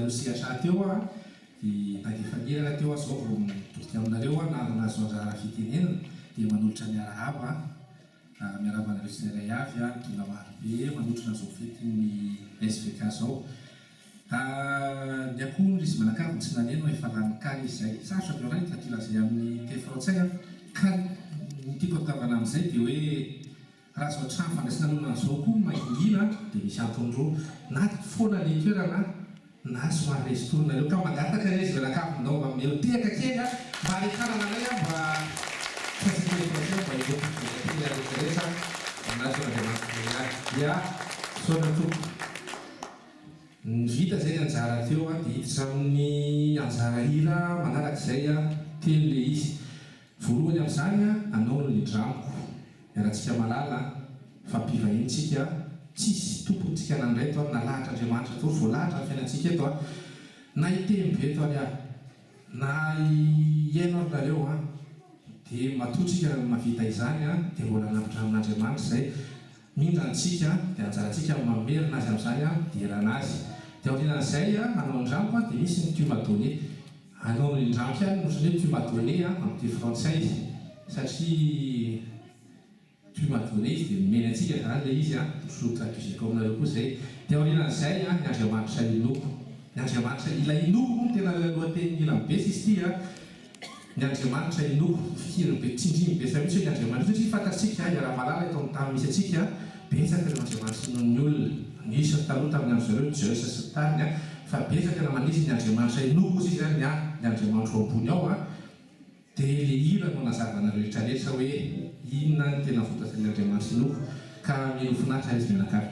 anareo sehatra teo aho dia nandefa iraka teo aho izao vao mitodika aminareo aho na nahazo anjara fitenenana dia manolotra ny arahaba miarahaba anareo tsirairay avy aho tonga marobe manotrona izao fetin'ny SVK izao. Ny akoho ry izy manakavy tsy naneno efa lany kary izy zay. Sarotra be raha hitady ilazay amin'ny teny frantsay an! Ka ny tiako atongavana amin'izay dia hoe raha izao trano fandraisana olona izao koa mangingina dia misy antony roa, na foana ilay toerana na somary resin-tory nareo. Ka mangataka re izy mianakavy ndao mba omeo tehaka kely an! Mba hanekanana anay an! Mba tsy asiako teny frantsay mba hivoaka kely rehetra rehetra voninahitra ho an'Andriamanitra irery ihany. Dia misaotra tompoko. Ny vita zay ny anjara teo a, dia hiditra amin'ny anjara hira manaraka izay a, telo le izy. Voalohany amin'izany a, anao no nindramiko. Iarahantsika mahalala a, fa mpivahiny tsika, tsisy tompony tsika nandray eto a, nalahatr'Andriamanitra daholo, voalahatra ny fiainantsika eto a, na hiteny be eto ary aho, na hihaino ary nareo a, dia matoa tsika mahavita izany a, dia mbola nampidramin'Andriamanitra izay. Mindra antsika dia anjarantsika ny mamerina azy amin'izany hiderana azy. Dia aorianan'izay hanao ny rampo dia misy ny tu m'as donné. Hanao ny rampo ihany no ohatran'ny hoe tu m'as donné amin'ny teny frantsay satria tu m'as donné izy dia nomeny antsika izany ilay izy ohatran'ny ho traduiseko aminareo koa izay. Dia aorianan'izay ny Andriamanitra inoako. Ny Andriamanitra ilay inoako moa no tena lohatenin'ny hiran'i Bessa izy ity an. Ny Andriamanitra inoako, fikiriny be, tsindriany betsaka mihitsy hoe ny Andriamanitra io satria fantatsika, iaraha-mahalala eto amin'ny tany misy antsika, betsaka ireo Andriamanitra inoan'ny olona, nisy ny taloha tamin'ny andro zareo, Zeus sy ny tariny an, fa betsaka tena manisy ny Andriamanitra inoako hozy izy an, ny ahy ny Andriamanitro ao ambony ao an, dia le hira no hanazava anareo rehetra rehetra hoe inona ny tena votoatin'ilay Andriamanitra inoako, ka mino finaritra izy mianakavy.